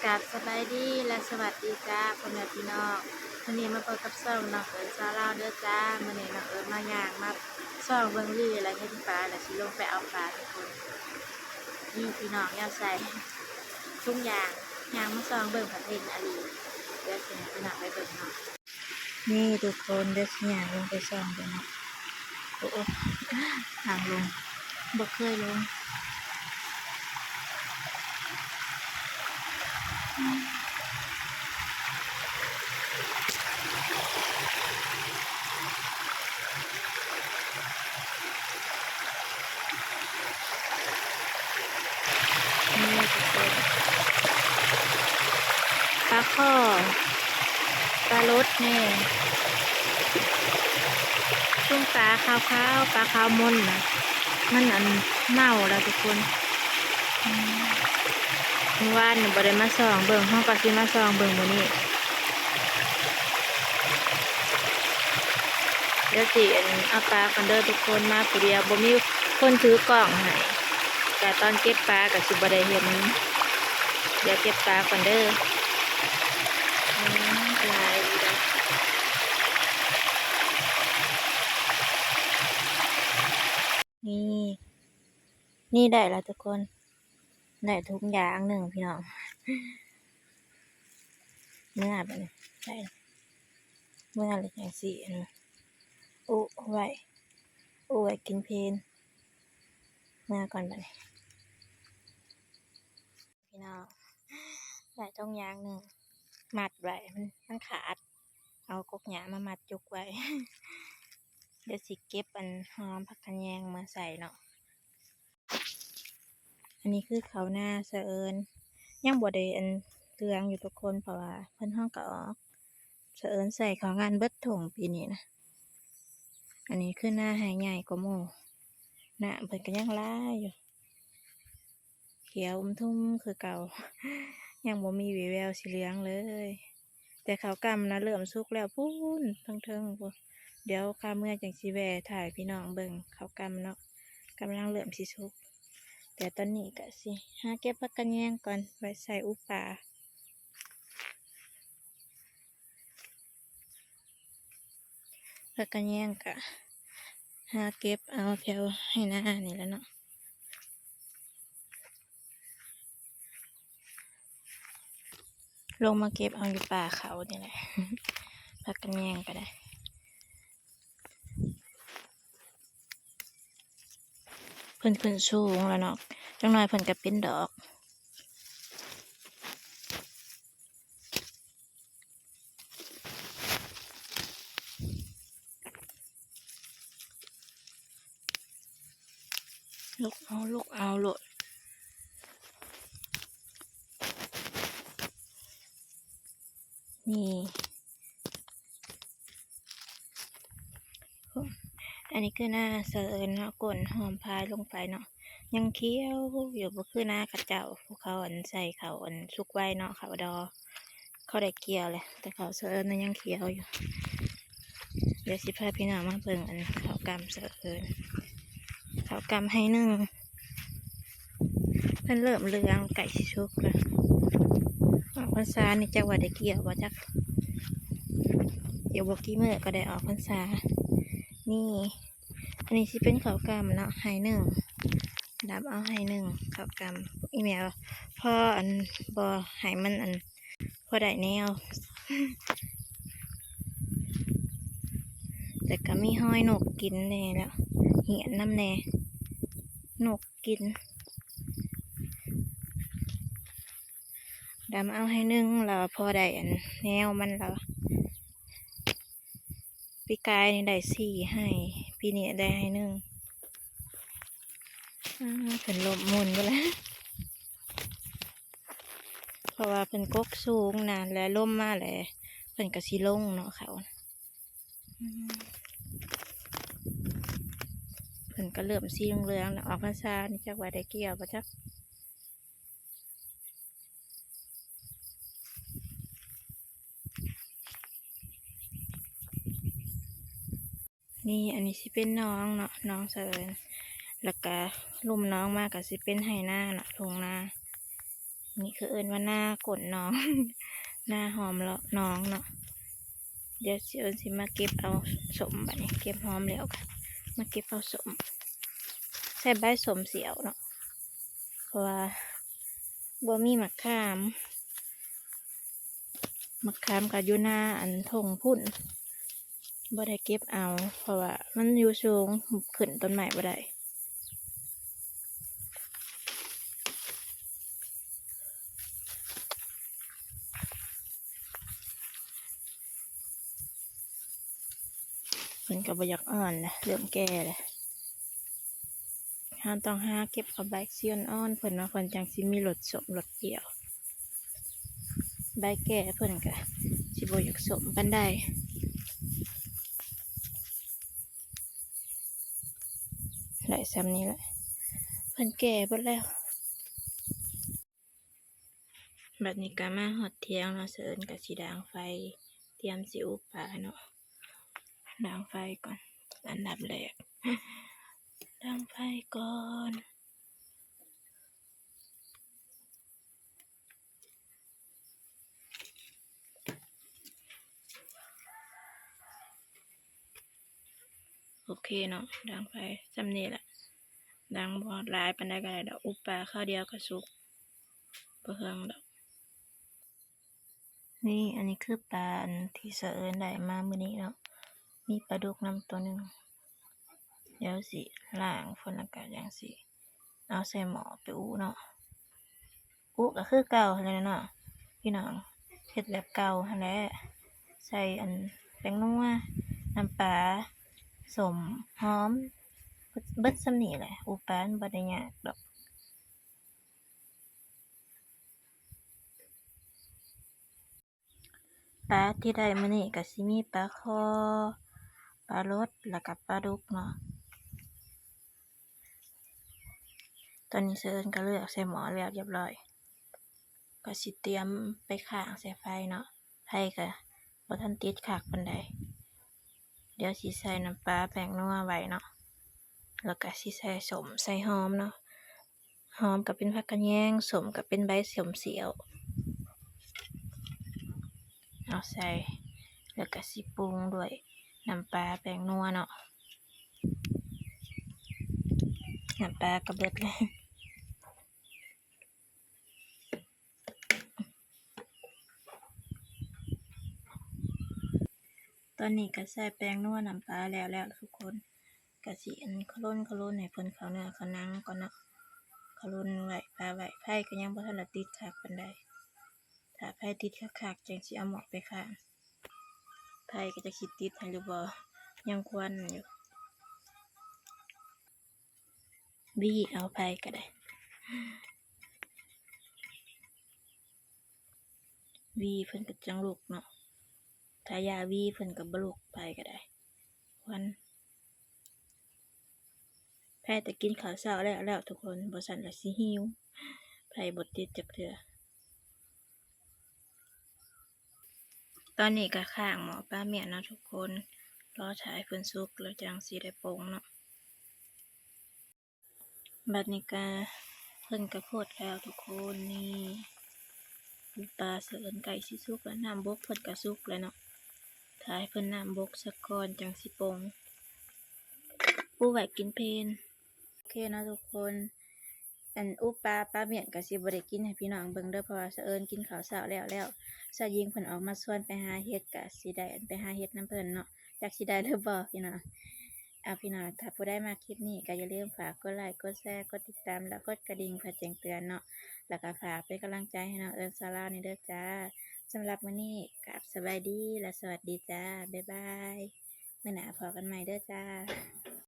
ກາບສະບາຍດີ ແລະ ສະຫວັດດີຈ້າ ພໍ່ແມ່ພີ່ນ້ອງ. ມື້ນີ້ມາພົບກັບຊ່ອງນ້ອງເອີນຊາວລາວເດີຈ້າ. ມື້ນີ້ນ້ອງເອີນມາຍ່າງມາສ່ອງເບິ່ງລີ ແລະ ເຫັນປາ ແລະ ຊິລົງໄປເອົາປາທຸກຄົນ. ນີ້ພີ່ນ້ອງ ແນວໃສ່ຖົງຢາງ ຍ່າງມາສ່ອງເບິ່ງພັດເຫັນອີ່ຫຼີ. ດຽວຊິໃຫ້ພີ່ນ້ອງໄປເບິ່ງເນາະ. ນີ້ທຸກຄົນ ດຽວຊິຍ່າງລົງໄປສ່ອງເບິ່ງເນາະ. ໂອ້ ທາງລົງ ບໍ່ເຄີຍລົງ. ນີ້ທຸກຄົນ ປາຄໍ່ ປາລົດແດ່ ຊຸມປາຂາວໆ ປາຂາວມົນນະ ມັນອັນເມົາແລ້ວທຸກຄົນ. ອືມ ມື້ວານນີ້ບໍ່ໄດ້ມາສ່ອງເບິ່ງ ເຮົາກໍຊິມາສ່ອງເບິ່ງມື້ນີ້. ດຽວຊິອັນເອົາປາກ່ອນເດີທຸກຄົນ ມາຜູ້ດຽວ ບໍ່ມີຄົນຖືກ້ອງໃຫ້ ກະຕອນເກັບປາກະຊິບໍ່ໄດ້ເຫັນ. ດຽວເກັບປາກ່ອນເດີ. ອືມ ຫຼາຍຢູ່ເດ້. ນີ້ ນີ້ໄດ້ລະທຸກຄົນ ໄດ້ຖົງຢາງໜຶ່ງພີ່ນ້ອງ. ເມື່ອບັດນີ້ ໄດ້ ເມື່ອແລ້ວຈັ່ງຊິອັນ ອຸໄວ້ ອຸໄວ້ກິນເພນ. ເມື່ອກ່ອນບັດນີ້ ພີ່ນ້ອງ ໄດ້ຖົງຢາງໜຶ່ງ ມັດໄວ້ ມັນ ມັນຂາດ ເອົາກົກຫຍ້າມາມັດຈຸກໄວ້. ດຽວຊິເກັບອັນຫອມຜັກຂະແຍງມາໃສ່ເນາະ. ອັນນີ້ຄືເຂົ້ານາສະເອີນ ຍັງບໍ່ໄດ້ອັນເຫຼືອງຢູ່ທຸກຄົນ ເພາະວ່າເພິ່ນຮ້ອງກະອອກ. ສະເອີນໃສ່ເຂົ້າງານເບິດທົ່ງປີນີ້ນະ. ອັນນີ້ຄືນາໄຮ່ໃຫຍ່ກວ່າໝູ່ ນ້ຳເພິ່ນກໍຍັງຫຼາຍຢູ່ ຂຽວອຸ່ມທຸ່ມຄືເກົ່າ ຍັງບໍ່ມີວີ່ແວວສີເຫຼືອງເລີຍ. ແຕ່ເຂົ້າກ້ຳນະເລີ່ມສຸກແລ້ວພຸ້ນ ເທິງໆ ພຸ້ນ. ດຽວຄາເມືອຈັ່ງຊິແວ່ຖ່າຍພີ່ນ້ອງເບິ່ງເຂົ້າກ້ຳເນາະ ກຳລັງເລີ່ມຊິສຸກ. ແຕ່ຕອນນີ້ກະຊິຫາເກັບຜັກກະແຍງກ່ອນ ໄວ້ໃສ່ອຸປາ. ຜັກກະແຍງກະຫາເກັບເອົາແຖວໄຮ່ນານີ້ແຫຼະເນາະ. ລົງມາເກັບເອົາຢູ່ປ່າເຂົານີ້ແຫຼະ ຜັກກະແຍງກະໄດ້. ເພິ່ນຂຶ້ນສູງແລ້ວເນາະ ຈັກໜ້ອຍເພິ່ນກະເປັນດອກ. ລຸກເອົາ ລຸກເອົາໂລດ ນີ້. ອັນນີ້ຄືນາສະເອີນເນາະ ກົ້ນຫອມພາຍລົງໄປເນາະ ຍັງຂຽວຢູ່ ບໍ່ຄືນາເຂົາເຈົ້າ ພວກເຂົາອັນໃສ່ເຂົ້າອັນສຸກໄວເນາະ ເຂົ້າດອ ເຂົາໄດ້ກ່ຽວແລ້ວ ແຕ່ເຂົ້າສະເອີນນະຍັງຂຽວຢູ່. ດຽວຊິພາພີ່ນ້ອງມາເບິ່ງອັນເຂົ້າກ້ຳສະເອີນ ເຂົ້າກ້ຳໄຮ່ໜຶ່ງ ເພິ່ນເລີ່ມເຫຼືອງ ໃກ້ຊິສຸກແລ້ວ. ອອກພັນສານີ້ຈັກວ່າໄດ້ກ່ຽວບໍ່ຈັກ ອີກບໍ່ກີ່ມື້ກໍໄດ້ອອກພັນສາ. ນີ້ ອັນນີ້ຊິເປັນເຂົ້າກ້ຳເນາະ ໄຮ່ໜຶ່ງ ດັບເອົາໄຮ່ໜຶ່ງ ເຂົ້າກ້ຳ ອີ່ແມ່ ພໍອັນ ບໍ່ໃຫ້ມັນອັນ ພໍໄດ້ແນວ ແຕ່ກໍມີຮອຍນົກກິນແດ່ແລ້ວ ເຫຍນນຳແດ່ ນົກກິນ. ດຳເອົາໄຮ່ໜຶ່ງ ລາວພໍໄດ້ອັນແນວມັນລາວ ປີກາຍນີ້ໄດ້ສີ່ໄຮ່ ປີນີ້ໄດ້ໄຮ່ໜຶ່ງ. ອາ ເພິ່ນລົ້ມໝຸ່ນເບິດແລ້ວ ເພາະວ່າເພິ່ນກົກສູງນະ ແລະລົມມາແລ້ວ ເພິ່ນກໍຊິລົງເນາະເຂົາ. ອືມ ເພິ່ນກໍເລີ່ມສີເຫຼືອງແລ້ວ ອອກພັນສານີ້ຈັກວ່າໄດ້ກ່ຽວບໍ່ຈັກ. ນີ້ ອັນນີ້ຊິເປັນໜອງເນາະ ໜອງສະເອີນ ແລ້ວກະລຸ່ມໜອງມາກະຊິເປັນໄຮ່ນາເນາະ ທົ່ງນາ. ນີ້ຄືເອີ້ນວ່ານາກົ້ນໜອງ ນາຫ້ອມເລາະໜອງເນາະ. ດຽວຊິເອີ້ນ ຊິມາເກັບເອົາສົ້ມ ບາດນີ້ເກັບຫອມແລ້ວກະມາເກັບເອົາສົ້ມ ໃສ່ໃບສົ້ມສ່ຽວເນາະ ເພາະວ່າບໍ່ມີໝາກຂາມ ໝາກຂາມກະຢູ່ນາອັນທົ່ງພຸ້ນ ບໍ່ໄດ້ເກັບເອົາ ເພາະວ່າມັນຢູ່ສູງ ຂຶ້ນຕົ້ນໄມ້ບໍ່ໄດ້. ເພິ່ນກໍບໍ່ຢາກອ່ອນແຫຼະ ເລີ່ມແກ່ແຫຼະ. ເຮົາຕ້ອງຫາເກັບເອົາໃບສີອ່ອນໆ ເພິ່ນວ່າເພິ່ນຈັ່ງຊິມີລົດສົ້ມລົດປ່ຽວ. ໃບແກ່ເພິ່ນກະຊິບໍ່ຢາກສົ້ມປານໃດ. ໄດ້ຊ່ຳນີ້ແຫຼະ ເພິ່ນແກ່ເບິດແລ້ວ. ບັດນີ້ກໍມາຮອດຖຽງເນາະ ສະເອີນກໍຊິດາງໄຟ ຕຽມຊິອຸປາເນາະ. ດາງໄຟກ່ອນ ອັນດັບແລກ ດາງໄຟກ່ອນ. ໂອເຄເນາະ ດາງໄຟຊ່ຳນີ້ແຫຼະ ດາງບໍ່ຫຼາຍປານໃດກໍໄດ້ດອກ ອຸປາຄາວດຽວກໍສຸກ ບໍ່ເຮືອງດອກ. ນີ້ ອັນນີ້ຄືປາ ອັນທີ່ສະເອີນໄດ້ມາມື້ນີ້ເນາະ ມີປາດຸກນຳໂຕໜຶ່ງ. ດຽວຊິລ້າງພຸ້ນ ແລ້ວກະຈັ່ງຊິເອົາໃສ່ໝໍ້ໄປອຸເນາະ. ອຸກໍຄືເກົ່າຫັ້ນແຫຼະເນາະພີ່ນ້ອງ ເຮັດແບບເກົ່າຫັ້ນແຫຼະ ໃສ່ອັນແປ້ງນົວ ນ້ຳປາ ສົ້ມ ຫອມ ເບິດ ເບິດຊ່ຳນີ້ແຫຼະ. ອຸປາມັນບໍ່ໄດ້ຍາກດອກ. ປາທີ່ໄດ້ມື້ນີ້ກໍຊິມີປາຄໍ່ ປາລົດ ແລ້ວກໍປາດຸກເນາະ. ຕອນນີ້ສະເອີນກໍເລືອກໃສ່ໝໍ້ແລ້ວຮຽບຮ້ອຍ ກໍຊິຕຽມໄປຄ້າງໃສ່ໄຟເນາະ. ໄຟກໍບໍ່ທັນຕິດຄັກປານໃດ. ດຽວຊິໃສ່ນ້ຳປາ ແປ້ງນົວໄວ້ເນາະ ແລ້ວກໍຊິໃສ່ສົ້ມ ໃສ່ຫອມເນາະ. ຫອມກໍເປັນຜັກຂະແຍງ ສົ້ມກໍເປັນໃບສົ້ມສ່ຽວ ເອົາໃສ່ ແລ້ວກໍຊິປຸງດ້ວຍນ້ຳປາ ແປ້ງນົວເນາະ. ນ້ຳປາກໍເບິດແລ້ວ. ຕອນນີ້ກໍໃສ່ແປ້ງນົວ ນ້ຳປາແລ້ວແລ້ວທຸກຄົນ ກໍຊິອັນ ຂະລົນຂະລົນໃຫ້ເພິ່ນເຂົ້າເນື້ອເຂົ້າໜັງກ່ອນເນາະ. ຂະລົນໄວ້ ປະໄວ້ ໄຟກໍຍັງບໍ່ທັນໄດ້ຕິດຄັກປານໃດ. ຖ້າໄຟຕິດຄັກໆ ຈັ່ງຊິເອົາໝໍ້ໄປຄ້າງ. ໄຟກໍຈັກຊິຕິດໃຫ້ຫຼືບໍ່ ຍັງຄວັນຢູ່. ຫວີເອົາ ໄຟກໍໄດ້ ຫວີເພິ່ນກໍຈັ່ງລຸກເນາະ. ຖ້າຢ່າຫວີເພິ່ນກໍບໍ່ລຸກ ໄຟກໍໄດ້ ຄວັນ. ໃຜແຕ່ກິນເຂົ້າເຊົ້າແລ້ວໆ ທຸກຄົນ ບໍ່ຊັ້ນລະຊິຫິວ ໄຟບໍ່ຕິດຈັກເທື່ອ. ຕອນນີ້ກໍຄ້າງໝໍ້ປາມ້ຽນເນາະທຸກຄົນ ລໍຖ້າໃຫ້ເພິ່ນສຸກແລ້ວຈັ່ງຊິໄດ້ປົງເນາະ. ບັດນີ້ກະເພິ່ນກະຟົດແລ້ວທຸກຄົນ. ນີ້ ປູປາສະເອີນໃກ້ຊິສຸກແລ້ວ ນ້ຳບົກເພິ່ນກະສຸກແລ້ວເນາະ. ຖ້າໃຫ້ເພິ່ນນ້ຳບົກສາກ່ອນຈັ່ງຊິປົງ ປູໄວ້ກິນເພນ. ໂອເຄເນາະທຸກຄົນ ອັນ ອຸປາ ປາມ້ຽນກະຊິບໍ່ໄດ້ກິນໃຫ້ພີ່ນ້ອງເບິ່ງເດີ ເພາະວ່າສະເອີນກິນເຂົ້າເຊົ້າແລ້ວແລ້ວ ຊາຍຍິງເພິ່ນອອກມາຊວນໄປຫາເຫັດ ກະຊິໄດ້ອັນ ໄປຫາເຫັດນຳເພິ່ນເນາະ. ຈັກຊິໄດ້ຫຼືບໍ່ພີ່ນ້ອງ. ເອົາ ພີ່ນ້ອງ ຖ້າຜູ້ໃດມັກຄລິບນີ້ກໍຢ່າລືມຝາກກົດໄລ ກົດແຊ ກົດຕິດຕາມ ແລະ ກົດກະດິ່ງເພື່ອແຈ້ງເຕືອນເນາະ. ແລ້ວກໍຝາກເປັນກຳລັງໃຈໃຫ້ນ້ອງເອິນສາລາວແດ່ເດີຈ້າ. ສຳລັບມື້ນີ້ ກາບສະບາຍດີ ແລະ ສະຫວັດດີຈ້າ. ບາຍບາຍ. ມື້ໜ້າພໍ້ກັນໃໝ່ເດີຈ້າ.